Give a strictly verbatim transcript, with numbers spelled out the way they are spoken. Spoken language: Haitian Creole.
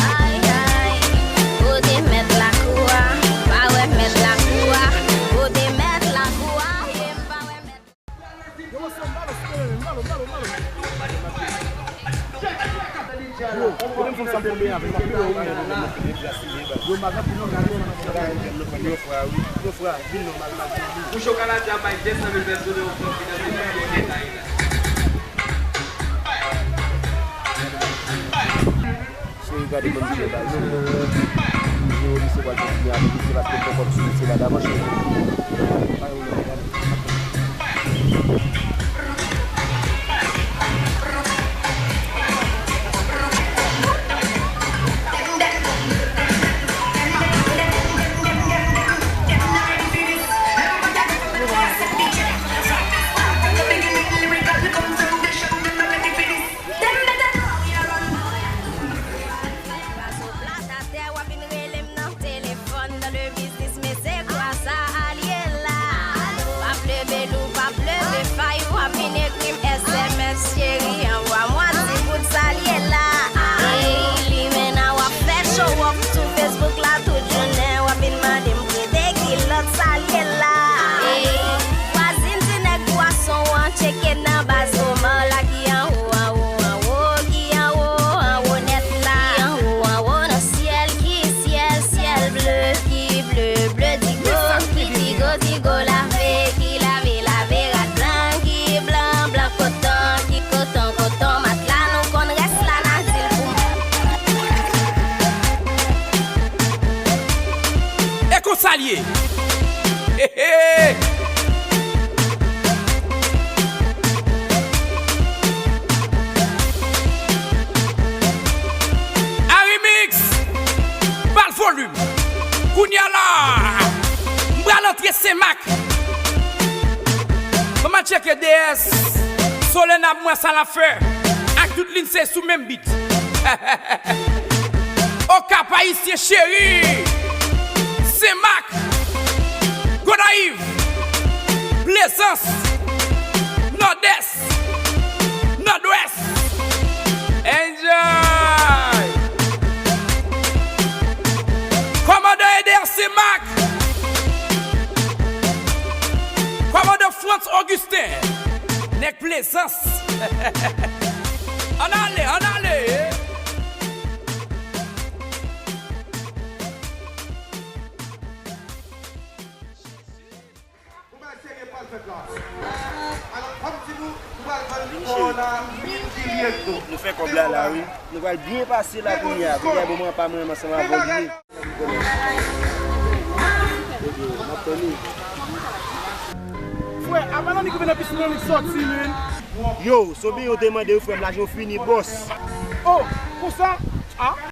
Ay, ay, kote mèt lakou a, pa wè mèt lakou a, kote mèt lakou a, e m pa wè mèt. Yo, kote m fanm sa m tonbe avè l, m ap pile ou menm. Yo, madan pou nou gade. Pou Chokoladja bay de san mil pèsonèl yon flòp finanse pou yo gen la. Cheri, gade kòm misye bal, cheri. Yo, misye pral kontinye avèk misye paske l pran kòb sou misye la davan, cheri. Pase w plat atè, w ap vin rele m nan telefòn, dan le biznis, men se kwa sa a l ye la? P ap leve lou, p ap leve fay, w ap vin ekri m S M S, cheri, anvwa mwa ti bout sa l ye la. Ey, li menm w ap fè show off sou Facebook la tout jounen, w ap vin mande m prete kilòt sa l ye la. Ey, vwazin di nèg pwason an tcheke nan baz Omar la ki anwo, anwo, anwo, ki anwo, anwo nèt la. Ki anwo, anwo nan syèl, ki syèl, syèl ble, ki ble, ble digo, ki digo, digo lave, ki lave, lave rad blan, ki blan, blan koton, ki koton, koton matla, nou konn rès la, n a di l pou. E konsa l ye. He, he. A remix. Ba l volim. Kounye a la, m pral antre Senmak. Ban m al tcheke D S. Solèn ap mwen sa l ap fè. Ak tout lin se sou menm beat. Okap Ayisyen cheri, Senmak, Gonayiv, Plezans, Nòdès, Nòdwès. Enjoy! Kòmandan Eder Senmak, Kòmandan Frantz Augustin, nèg Plezans. Ann ale, ann ale. Yon bagay serye pral fèt la. Alò, kòm di nou, nou pral vann kowona mil kilye tou. Nou fè kòb la, la, wi. Nou pral byen pase la kounye a. Kounye a, bon, mwen pa mwen ansanm avè w, wi. Frè, apa nan li ki vin nan piscine nan li sòti, men? Yo, Sobi, yo te mande yo, frè m, lajan fini, bòs. Oh, konsa? Ah.